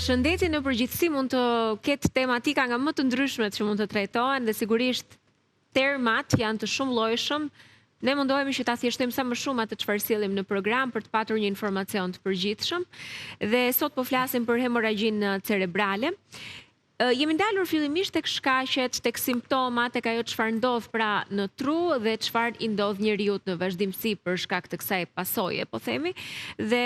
shëndetin në përgjithësi mund të ketë tematika nga më të ndryshmet që mund të trajtohen dhe sigurisht termat janë të shumëllojshëm. Ne mundohemi që ta thjeshtojmë sa më shumë atë çfarë sjellim në program për të patur një informacion të përgjithshëm. Dhe sot po flasim për hemorragjinë cerebrale. Jemi ndalur fillimisht tek shkaqet, tek simptomat, tek ajo çfarë ndodh pra në tru dhe çfarë i ndodh njeriut në vazhdimësi për shkak të kësaj pasoje, po themi. Dhe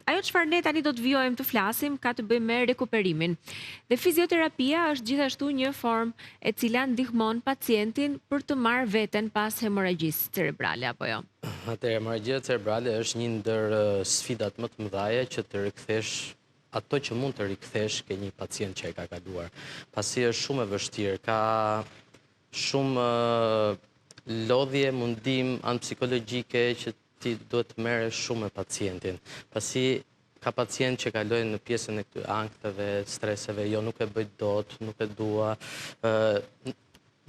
ajo çfarë ne tani do të vijojmë të flasim ka të bëjë me rekuperimin. Dhe fizioterapia është gjithashtu një formë e cila ndihmon pacientin për të marrë veten pas hemorragjisë cerebrale apo jo? Atëherë, hemorragjia cerebrale është një ndër sfidat më të mëdha që të rikthesh ato që mund të rikthesh ke një pacient që e ka kaluar. Pasi është shumë e vështirë, ka shumë lodhje, mundim, anë psikologjike që ti duhet të merresh shumë me pacientin. Pasi ka pacient që kalojnë në pjesën e këtyre anktheve, streseve, jo nuk e bëj dot, nuk e dua,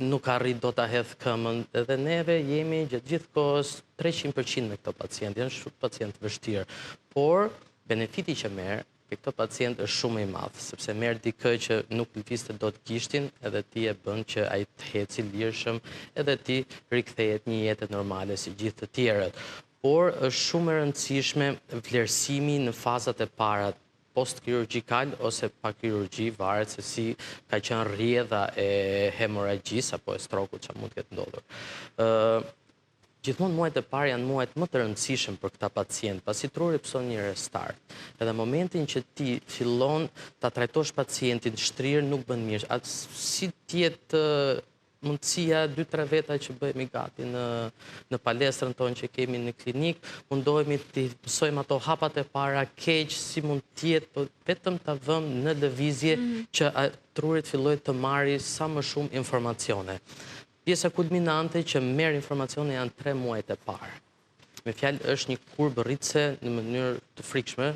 nuk arrij dot ta hedh këmbën, edhe neve jemi gjatë gjithë kohës 300% me këto pacient, janë shumë pacient të vështirë, por benefiti që merr te këto pacient është shumë i madh, sepse merr dikë që nuk lëvizte dot gishtin edhe ti e bën që ai të eci lirshëm edhe ti rikthehet një jete normale si gjithë të tjerët. Por është shumë e rëndësishme vlerësimi në fazat e para post-kirurgjikal ose pa kirurgji, varet se si ka qenë rrjedha e hemorragjisë apo e strokut që mund të ketë ndodhur. Gjithmonë muajt e parë janë muajt më të rëndësishëm për këta pacient, pasi truri pëson një restart. Edhe momentin që ti fillon ta trajtosh pacientin shtrirë nuk bën mirë. Atë si të jetë mundësia 2-3 veta që bëhemi gati në në palestrën tonë që kemi në klinikë, mundohemi t'i mësojmë ato hapat e para keq, si mund të jetë, po vetëm ta vëmë në lëvizje që truri të fillojë të marrë sa më shumë informacione. Pjesa kulminante që merr informacione janë 3 muajt e parë. Me fjalë është një kurbë rritëse në mënyrë të frikshme,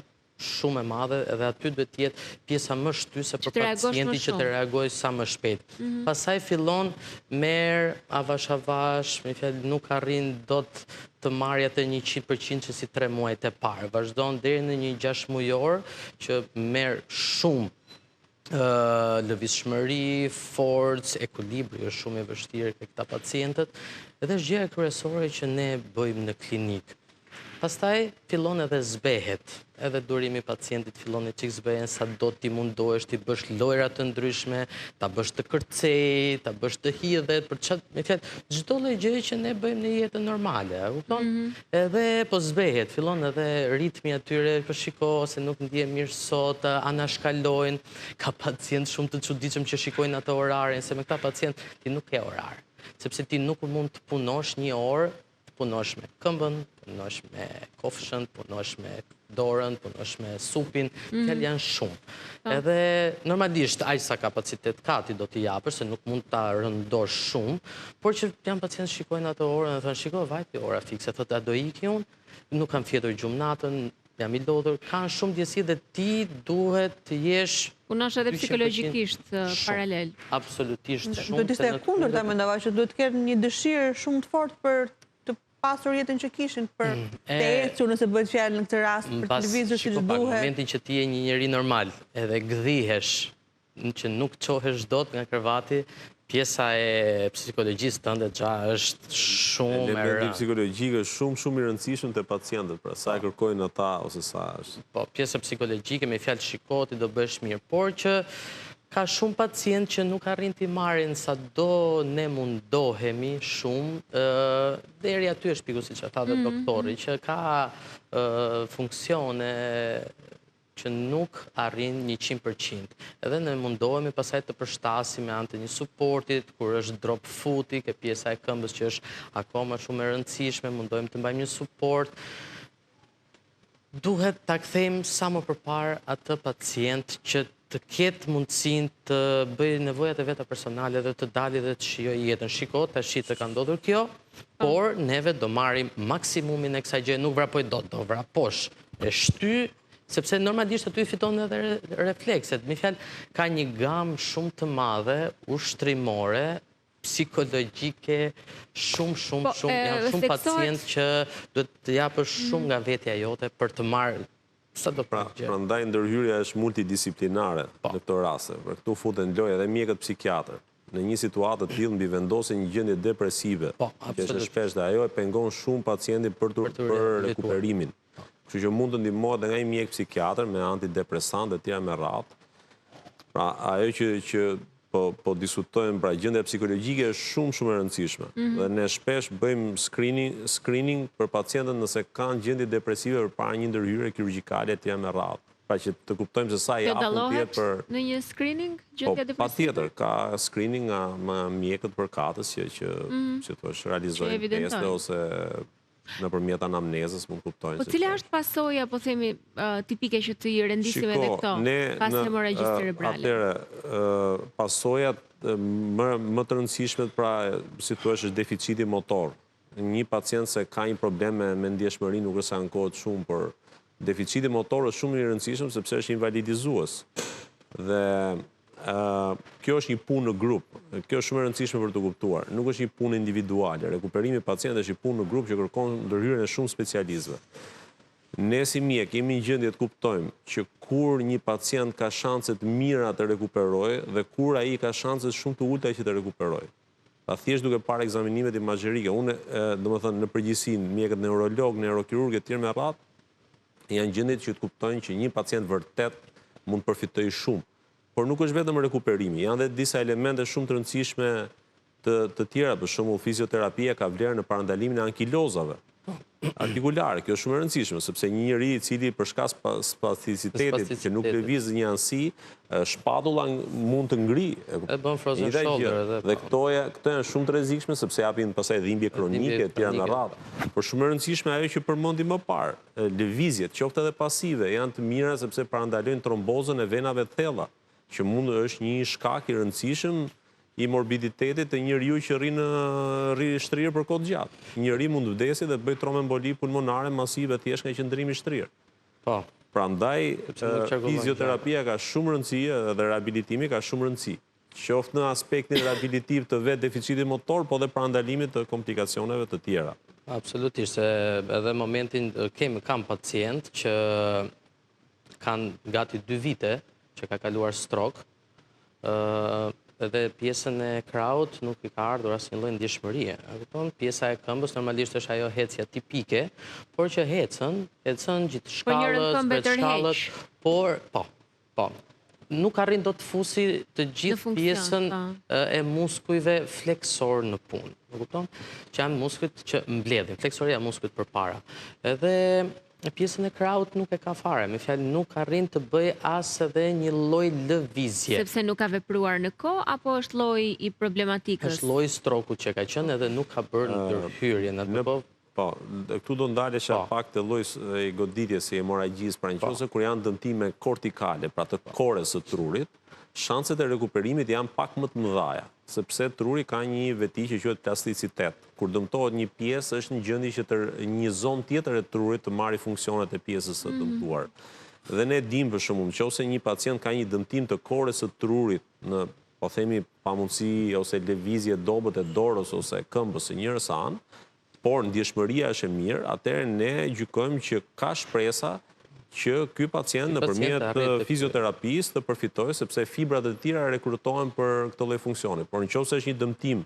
shumë e madhe edhe aty duhet të jetë pjesa më shtyse për pacientin që të reagojë sa më shpejt. Mhm. Pastaj fillon merr avash avash, me fjalë nuk arrin dot të marrë atë 100% që si 3 muajt e parë. Vazhdon deri në një 6 mujor që merr shumë lëvizshmëri, forcë, ekuilibri është shumë i vështirë ke këta pacientët, edhe është gjëja kryesore që ne bëjmë në klinikë. Pastaj fillon edhe zbehet, edhe durimi i pacientit fillon një çik zbehen sa do ti mundohesh t'i bësh lojra të ndryshme, ta bësh të kërcej, ta bësh të hidhet, për çat, me fjalë, çdo lloj gjëje që ne bëjmë në jetën normale, e kupton? Mm -hmm. Edhe po zbehet, fillon edhe ritmi atyre, po shiko se nuk ndihem mirë sot, anashkalojnë, ka pacientë shumë të çuditshëm që shikojnë atë orarin, se me këta pacientë ti nuk ke orar, sepse ti nuk mund të punosh një orë të punosh me këmbën, punosh me kofshën, punosh me dorën, punosh me supin, mm. fjalë janë shumë. Po. Edhe normalisht aq sa kapacitet ka ti do t'i japësh, se nuk mund ta rëndosh shumë, por që janë pacientë shikojnë atë orën dhe thonë, shiko, vajti ora fikse, thotë, a do iki unë? Nuk kam fjetur gjumë natën, jam i lodhur, kanë shumë ndjesi dhe ti duhet të jesh Punosh edhe psikologjikisht paralel. Absolutisht shumë. Do të ishte e kundërta mendova që duhet të kenë një dëshirë shumë të fortë për të pasur jetën që kishin, për mm, të ecur nëse bëhet fjalë në këtë rast, për të lëvizur siç duhet. Në momentin që ti je një njeri normal, edhe gdhihesh që nuk çohesh dot nga krevati, pjesa e psikologjisë tënde xha është shumë e rëndë. Elementi psikologjik është shumë shumë i rëndësishëm te pacientët, pra sa e po. kërkojnë ata ose sa është. Po, pjesa psikologjike me fjalë shiko ti do bëhesh mirë, por që ka shumë pacientë që nuk arrin t'i marrin sa do ne mundohemi shumë, deri aty është piku siç e tha dhe mm-hmm. doktori, që ka funksione që nuk arrin 100%. Edhe ne mundohemi pastaj të përshtasim me anë të një suportit, kur është drop foot-i, ke pjesa e këmbës që është akoma shumë e rëndësishme, mundohemi të mbajmë një suport. Duhet ta kthejmë sa më përpara atë pacient që të ketë mundësinë të bëjë nevojat e veta personale dhe të dali dhe të shijojë jetën. Shiko, tashi të ka ndodhur kjo, por neve do marrim maksimumin e kësaj gjëje, nuk vrapoj dot, do vraposh. E shty sepse normalisht aty fiton edhe reflekset. Me fjalë, ka një gamë shumë të madhe ushtrimore, psikologjike, shumë, shumë, po, shumë, janë shumë pacientë që duhet të japësh shumë mm. nga vetja jote për të marrë. Sado Pra, pak gjë. prandaj ndërhyrja është multidisiplinare Po. në këto raste. Pra këtu futen në lojë edhe mjekët psikiatër. Në një situatë të tillë mbivendoset një gjendje depresive, Po, që është e absolutisht. shpeshtë dhe ajo e pengon shumë pacientin për të Për t'u për rehabilituar. rekuperimin. Kështu që mund të ndihmohet edhe nga një mjek psikiatër me antidepresant e tjera me radhë. Pra, ajo që që po po diskutojmë, pra gjendja psikologjike është shumë shumë e rëndësishme. Mhm. Dhe ne shpesh bëjmë screening screening për pacientët nëse kanë gjendje depresive përpara një ndërhyrje kirurgjikale e tjera me radhë. Pra që të kuptojmë se sa i Kjo aftë mund të jetë dallohet për në një screening Po, gjendja depresive? patjetër, ka screening nga nga mjekët përkatës që që si thua, Mhm. Që realizojnë teste evidentojnë. ose nëpërmjet anamnezës mund kuptojnë Po se cila çfarë është pasoja, po themi, tipike që të i rendisim edhe Shiko, këto, ne pas në, hemorragjisë cerebrale? Atëherë, pasojat më, më të rëndësishmet, pra, si thua, është deficiti motor. Një pacient se ka një problem me, me ndjeshmëri, nuk është se ankohet shumë, por deficiti motor është shumë i rëndësishëm sepse është invalidizues. Dhe kjo është një punë në grup. Kjo është shumë e rëndësishme për të kuptuar. Nuk është një punë individuale. Rekuperimi i pacientit është një punë në grup që kërkon ndërhyrjen e shumë specialistëve. Ne si mjek jemi në gjendje të kuptojmë që kur një pacient ka shanse të mira të rekuperojë dhe kur ai ka shanse shumë të ulta që të rekuperojë. Pra thjesht duke parë ekzaminimet imazherike, unë, domethënë në përgjithësi mjekët neurolog, neurokirurg e tjerë me radhë janë gjendje që të kuptojnë që një pacient vërtet mund të përfitojë shumë. Por nuk është vetëm rekuperimi, janë dhe disa elemente shumë të rëndësishme të, të tjera, për shembull fizioterapia ka vlerë në parandalimin e ankilozave artikulare. Kjo është shumë e rëndësishme, sepse një njeri i cili për shkak spasticitetit që nuk lëviz një anësi, shpatulla mund të ngri. E bën frozen shoulder edhe. Dhe po. këto këto janë shumë të rrezikshme sepse japin pastaj dhimbje kronike e tjera me radhë. Por shumë e rëndësishme ajo që përmendi më parë, lëvizjet, qoftë edhe pasive, janë të mira sepse parandalojnë trombozën e venave të thella, që mund është një shkak i rëndësishëm i morbiditetit të njeriu që rri në rri shtrirë për kohë të gjatë. Njeri mund të vdesi dhe të bëjë tromboemboli pulmonare masive thjesht nga qëndrimi i shtrirë. Po. Prandaj fizioterapia ka shumë rëndësi dhe rehabilitimi ka shumë rëndësi. Qoftë në aspektin rehabilitiv të vetë deficitit motor, po dhe parandalimit të komplikacioneve të tjera. Absolutisht, se edhe momentin kemi kam pacient që kanë gati 2 vite që ka kaluar stroke, edhe pjesën e krahut nuk i ka ardhur asnjë lloj ndjeshmërie. A kupton? Pjesa e këmbës normalisht është ajo hecja tipike, por që ecën, ecën gjithë Po shkallët, zbret shkallët, por po, po. Nuk arrin dot të fusi të gjithë pjesën po. e muskujve fleksor në punë. E kupton? Që janë muskujt që mbledhin, fleksoria muskujt përpara. Edhe pjesën e krahut nuk e ka fare, me fjalë nuk arrin të bëjë as edhe një lloj lëvizje. Sepse nuk ka vepruar në kohë apo është lloji i problematikës? Është lloji i strokut që ka qenë edhe nuk ka bërë ndërhyrje në atë kohë. Po, këtu do ndalesha po. pak te lloji i goditjes së hemorragjisë, pra në po. qoftë se kur janë dëmtime kortikale, pra të kores së trurit, shanset e rekuperimit janë pak më të mëdha, sepse truri ka një veti që quhet plasticitet. Kur dëmtohet një pjesë, është në gjendje që të, një zonë tjetër e trurit të marrë funksionet e pjesës së mhm. dëmtuar. Dhe ne dim për shembull, nëse një pacient ka një dëmtim të kores së trurit në po themi pamundësi ose lëvizje dobët e dorës ose këmbës së njërës anë, por ndjeshmëria është e mirë, atëherë ne gjykojmë që ka shpresa që ky pacient nëpërmjet fizioterapisë të përfitojë sepse fibrat e tjera rekrutohen për këtë lloj funksioni. Por nëse është një dëmtim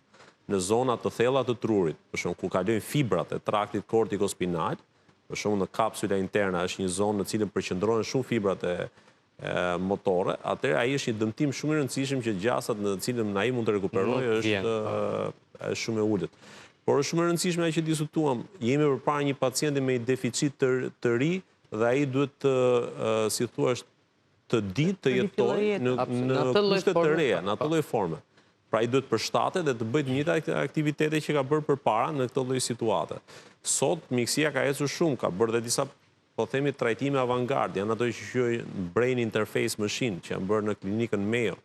në zona të thella të trurit, për shembull ku kalojnë fibrat e traktit kortikospinal, për shembull në kapsula interna është një zonë në cilën përqendrohen shumë fibrat e motore, atëherë ai është një dëmtim shumë i rëndësishëm që gjasat në të cilën ai mund të rekuperojë është po. është shumë e ulët. Por është shumë e rëndësishme ajo që diskutuam, jemi përpara një pacienti me një deficit të, të ri dhe ai duhet të, si thua, të di të jetojë në në kushte të reja, në atë lloj forme. Pra ai duhet përshtatet dhe të bëjë të njëjtat aktivitete që ka bërë përpara në këtë lloj situate. Sot mjekësia ka ecur shumë, ka bërë dhe disa po themi trajtime avangard, janë ato që quhen brain interface machine, që janë bërë në klinikën Mayo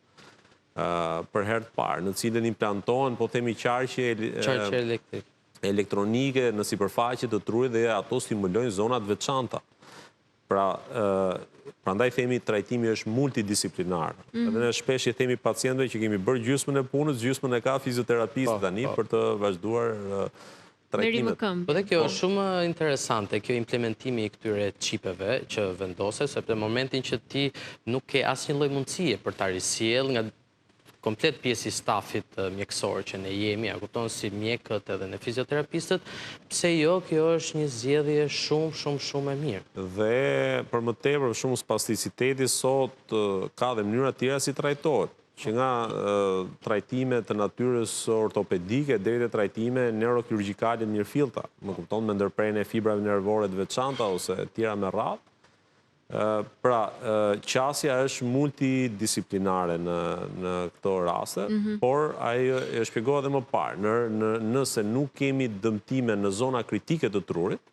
për herë të parë, në cilën implantohen, po themi qarqe qarqe elektrik elektronike në sipërfaqe të trurit dhe ato stimulojnë zona të veçanta. Pra, prandaj themi trajtimi është multidisciplinar. Mm -hmm. Edhe ne shpesh i themi pacientëve që kemi bërë gjysmën e punës, gjysmën e ka fizioterapisti po, tani po. për të vazhduar. Trajtimet. Po dhe kjo është shumë interesante, kjo implementimi i këtyre çipeve që vendoset, sepse në momentin që ti nuk ke asnjë lloj mundësie për ta risjellë nga komplet pjesë i stafit mjekësor që ne jemi, a kupton si mjekët edhe ne fizioterapistët, pse jo kjo është një zgjedhje shumë shumë shumë e mirë. Dhe për më tepër, për shembull spasticiteti sot ka dhe mënyra të tjera si trajtohet, që nga trajtime të natyrës ortopedike deri te trajtime neurokirurgjikale të mirëfillta, më kupton, me ndërprerjen e fibrave nervore të veçanta ose të tjera me radhë. Pra, qasja është multidisiplinare në në këto raste, mhm. por ajo e shpjegova edhe më parë, në, në nëse nuk kemi dëmtime në zona kritike të trurit,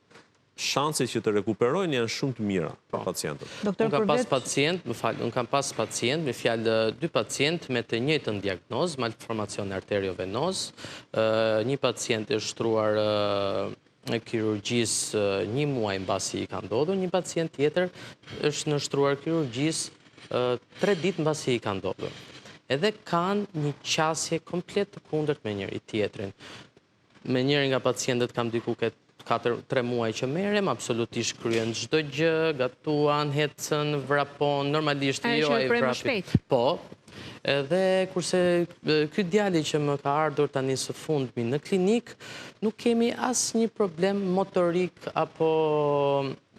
shanset që të rekuperojnë janë shumë të mira për po. pacientët. Unë kam pas pacient, më fal, unë kam pas pacient, me fjalë dy pacient me të njëjtën diagnozë, malformacion arteriovenoz. Një pacient është shtruar kirurgjisë një muaj mbasi i ka ndodhur, një pacient tjetër është nënshtruar kirurgjisë tre ditë mbasi i ka ndodhur. Edhe kanë një qasje komplet të kundërt me njëri tjetrin. Me njërin nga pacientët kam diku ke 4-3 muaj që merrem, absolutisht kryen çdo gjë, gatuan, ecën, vrapon, normalisht jo ai vrapon. Po, Edhe kurse ky djali që më ka ardhur tani së fundmi në klinikë, nuk kemi asnjë problem motorik apo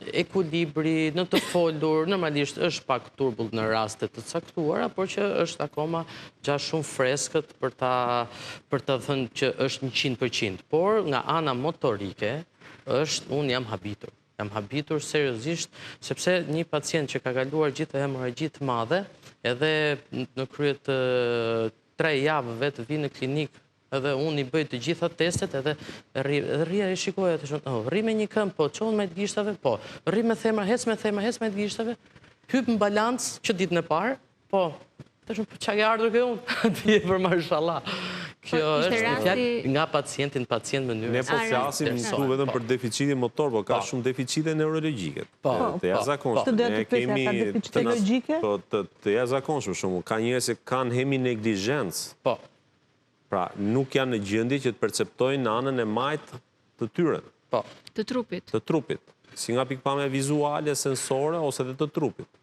ekuilibri në të folur, normalisht është pak turbull në raste të caktuara, por që është akoma gja shumë freskët për ta për të thënë që është 100%, por nga ana motorike është unë jam habitur. Jam habitur seriozisht, sepse një pacient që ka kaluar gjithë hemorragji të madhe, edhe në krye të tre javëve të vijë në klinikë, edhe unë i bëj të gjitha testet, edhe rri, edhe rri e shikoj atë shumë, oh, rri me një këmbë, po, çohu në majë të gishtave, po, rri me themra, hec me themra, hec me majë të gishtave, hyp në balancë që ditën e parë, Po, tash po ça ke ardhur ke unë? Ti je për mashallah. Po, Kjo është një fjalë nga pacienti në pacient mënyrë. Ne po flasim këtu vetëm po. për deficitin motor, po ka po. shumë deficite neurologjike. Po, të jashtëzakonshme. Ne kemi deficite logjike? Po, të të jashtëzakonshme shumë. Ka njerëz që kanë hemineglizhencë. Po. Pra, nuk janë në gjendje që të perceptojnë në anën e majtë të tyre. Po. Të trupit. Të trupit. Si nga pikëpamja vizuale, sensore ose edhe të trupit.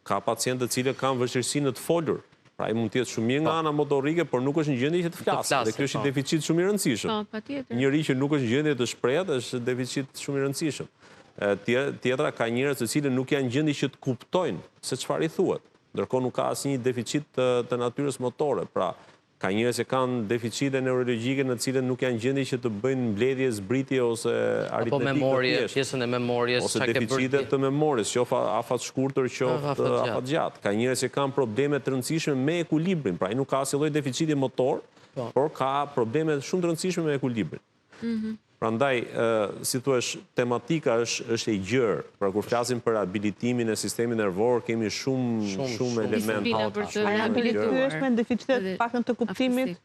Ka pacientë të cilët kanë vështirësi në të folur. Pra ai mund të jetë shumë mirë nga po. ana motorike, por nuk është në gjendje që të flasë. Dhe ky është një po. deficit shumë i rëndësishëm. Po, patjetër. Njeri që nuk është në gjendje të shprehet është deficit shumë i rëndësishëm. Tjetra ka njerëz të cilët nuk janë në gjendje që të kuptojnë se çfarë i thuhet. Ndërkohë nuk ka asnjë deficit të, të natyrës motore. Pra, Ka njerëz që kanë deficite neurologjike në të cilën nuk janë në gjendje që të bëjnë mbledhje, zbritje ose aritmetikë të thjeshtë. Pjesën e memories, ose deficite të memories, qoftë afatshkurtër, qoftë afatgjatë. Ka njerëz që kanë probleme të rëndësishme me ekuilibrin, pra ai nuk ka asnjë lloj deficiti motor, po. por ka probleme shumë të rëndësishme me ekuilibrin. Mhm. Prandaj, si thua, tematika është është e gjerë. Pra kur flasim për rehabilitimin e sistemit nervor, kemi shumë shumë elementë. Për të rehabilituar me deficitet të paktën të kuptimit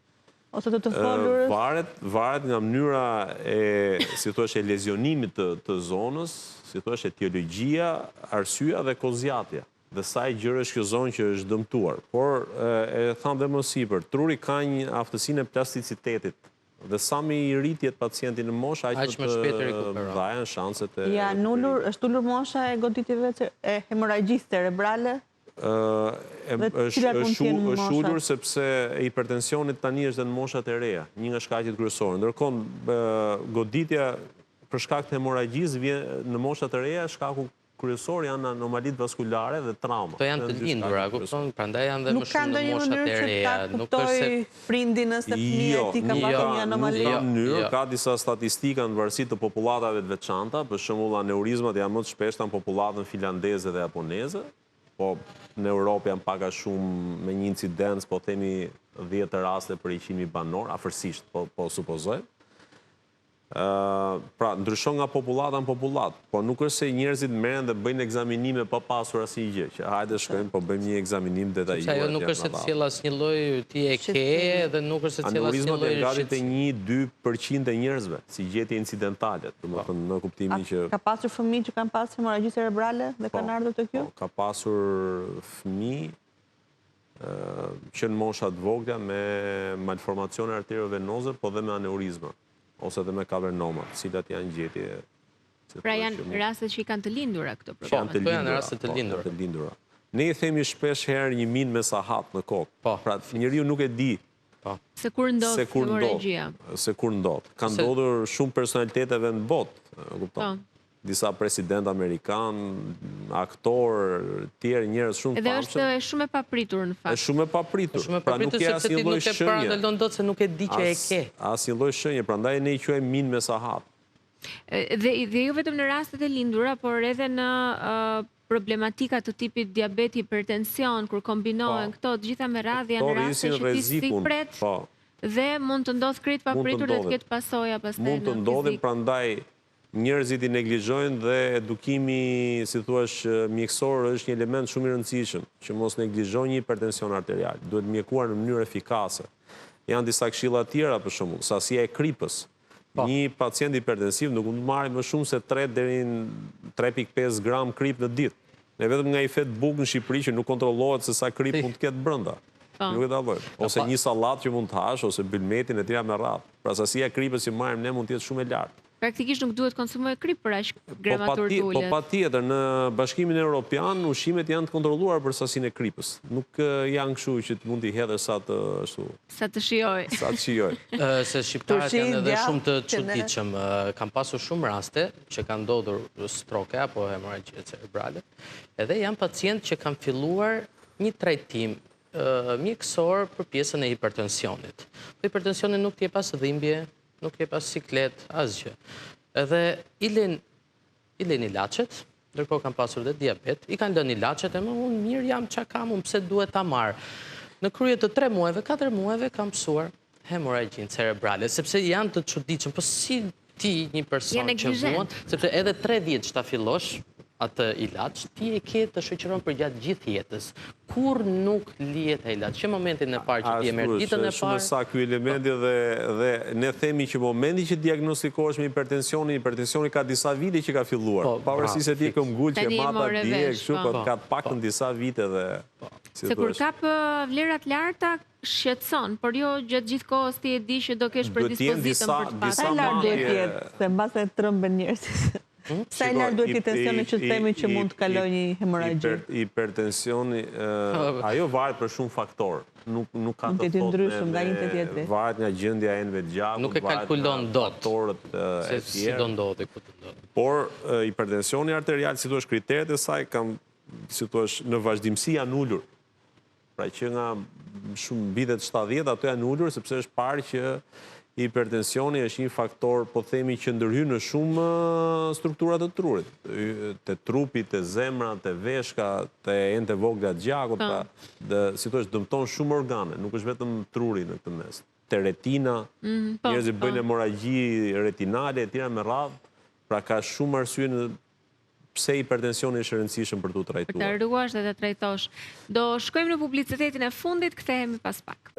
ose të të folurës. Varet varet nga mënyra e, si thua, e lezionimit të të zonës, si thua, etiologjia, arsyeja dhe kohëzgjatja. Dhe sa e gjerë është kjo zonë që është dëmtuar. Por e thamë dhe më sipër, truri ka një aftësinë e plasticitetit. Dhe sa më i ri të jetë pacienti në moshë, aq më të mëdha janë shanset e Janë ulur, është ulur mosha e goditjeve e hemorragjisë cerebrale? Është është ulur sepse hipertensioni tani është dhe në moshat e reja, një nga shkaqet kryesore. Ndërkohë goditja për shkak të hemorragjisë vjen në moshat e reja shkaku kryesor janë anomalitë vaskulare dhe trauma. Këto janë të lindura, kupton? Prandaj janë dhe më shumë në moshat e reja. Nuk ka ndonjë mënyrë që ta kuptojë prindi nëse fëmija e tij ka pasur një anomali? Jo, nuk ka mënyrë, ka disa statistika në varësi të popullatave të veçanta, për shembull aneurizmat janë më të shpeshta në popullatën finlandeze dhe japoneze, po në Europë janë pak a shumë me një incidencë, po themi 10 raste për 100.000 banorë, afërsisht, po po supozojmë. Pra, ndryshon nga popullata në popullatë, po nuk është se njerëzit merren dhe bëjnë ekzaminime pa pasur asnjë gjë, që hajde shkojmë, po bëjmë një ekzaminim detajuar. Sepse ajo nuk është se të sjell asnjë lloj ti e ke dhe nuk është se të sjell asnjë lloj. Aneurizmat janë gati te 1-2% e njerëzve, si gjetje incidentale, domethënë në kuptimin që Ka pasur fëmijë që kanë pasur hemorragji cerebrale dhe kanë ardhur tek ju? Po, ka pasur fëmijë që në mosha të vogla me malformacione arteriovenoze, po dhe me aneurizma. ose edhe me kavernoma, të cilat janë gjetje Pra janë raste që i kanë të lindura këto probleme. Janë të lindura, janë raste të po, lindura. të lindura. Ne i themi shpesh herë një minë me sahat në kokë. Po. Pra njeriu nuk e di po. Se kur ndodh se kur ndodh, se kur ndodh. Ka ndodhur shumë personaliteteve në botë, kupton. Po. Disa presidentë amerikanë, aktorë, tjerë njerëz shumë të famshëm. Dhe është shumë e papritur në fakt. Është shumë e papritur. Është shumë e pra, papritur sepse ti nuk e parandalon dot se nuk e di që e ke. Asnjë lloj shenje, prandaj ne i quajmë minë me sahat. Dhe dhe jo vetëm në rastet e lindura, por edhe në problematika të tipit diabet, hipertension, kur kombinohen po. këto, të gjitha me radhë janë raste që ti s'i pret. Po. Dhe mund të ndodhë krejt papritur dhe të ketë pasoja pastaj në fizik. Mund të ndodhin, prandaj njerëzit i neglizhojnë dhe edukimi, si thua, mjekësor është një element shumë i rëndësishëm, që mos neglizhon një hipertension arterial. Duhet mjekuar në mënyrë efikase. Janë disa këshilla tjera, për shembull, sasia e kripës. Po. Një pacient hipertensiv nuk mund të marrë më shumë se 3 deri në 3.5 gram kripë në ditë. Ne vetëm nga një fetë bukë në Shqipëri që nuk kontrollohet se sa kripë mund të ketë brenda. Po. Nuk e dallojmë. Ose po. një sallatë që mund të hash, ose bylmetin e tjera me radhë. Pra sasia e kripës që marrim ne mund të jetë shumë e lartë. Praktikisht nuk duhet konsumojë kripë për aq po gramaturë të ulët. Po patjetër, në Bashkimin Europian ushqimet janë të kontrolluara për sasinë e kripës. Nuk janë kështu që të mund t'i hedhësh sa të ashtu. Sa të shijoj. Sa të shijoj. Se shqiptarët janë edhe shumë të çuditshëm. Kam pasur shumë raste që kanë ndodhur stroke apo hemorragji cerebrale, edhe janë pacientë që kanë filluar një trajtim mjekësor për pjesën e hipertensionit. Po hipertensioni nuk të jep as dhimbje, nuk të jep as siklet, asgjë. Edhe i lënë i lënë ilaçet, ndërkohë kanë pasur dhe diabet, i kanë lënë ilaçet e më unë mirë jam ça kam unë pse duhet ta marr. Në krye të 3 muajve, 4 muajve kanë pësuar hemorragjinë cerebrale, sepse janë të çuditshëm, po si ti një person që vuan, sepse edhe 3 vjeç ta fillosh atë ilaç, ti e ke të shoqëron përgjatë gjithë jetës. Kurrë nuk lihet ai ilaç, që momentin e parë që ti e merr ditën e parë. Shumë saktë ky elementi dhe dhe ne themi që momenti që diagnostikohesh me hipertensionin, hipertensioni ka disa vite që ka filluar. Po, Pavarësisht se ti e këmbgul që e mata dje kështu, po, po ka të paktën po. disa vite dhe si Se kur kap vlera të larta, shqetëson, por jo gjatë gjithë kohës ti e di që do kesh predispozitën për të pasur. Sa i lartë duhet të jetë, se mbase tremben njerëzit. Hmm? Sa i lartë duhet të jetë tensioni që të themi që mund të kalojë një hemorragji? Hipertensioni, ajo varet për shumë faktorë. Nuk nuk ka të thotë ndryshëm nga një te tjetri. Varet nga gjendja e enëve të gjakut, nuk e kalkulon dot faktorët e tjerë. Se si do ndodhi, ku do ndodhi. Por hipertensioni arterial, si thua, kriteret e saj kanë, si thua, në vazhdimësi janë ulur. Pra që nga shumë vitet 70 ato janë ulur sepse është parë që hipertensioni është një faktor, po themi që ndërhyn në shumë struktura të trurit, te trupi, te zemra, te veshka, te enët e vogla të gjakut, po. pra, dhe si thua, dëmton shumë organe, nuk është vetëm truri në këtë mes. Te retina, mm, po, njerëzit po. bëjnë hemorragji retinale e tjera me radhë, pra ka shumë arsye në pse hipertensioni është i rëndësishëm për t'u trajtuar. Për ta ruash dhe ta trajtosh. Do shkojmë në publicitetin e fundit, kthehemi pas pak.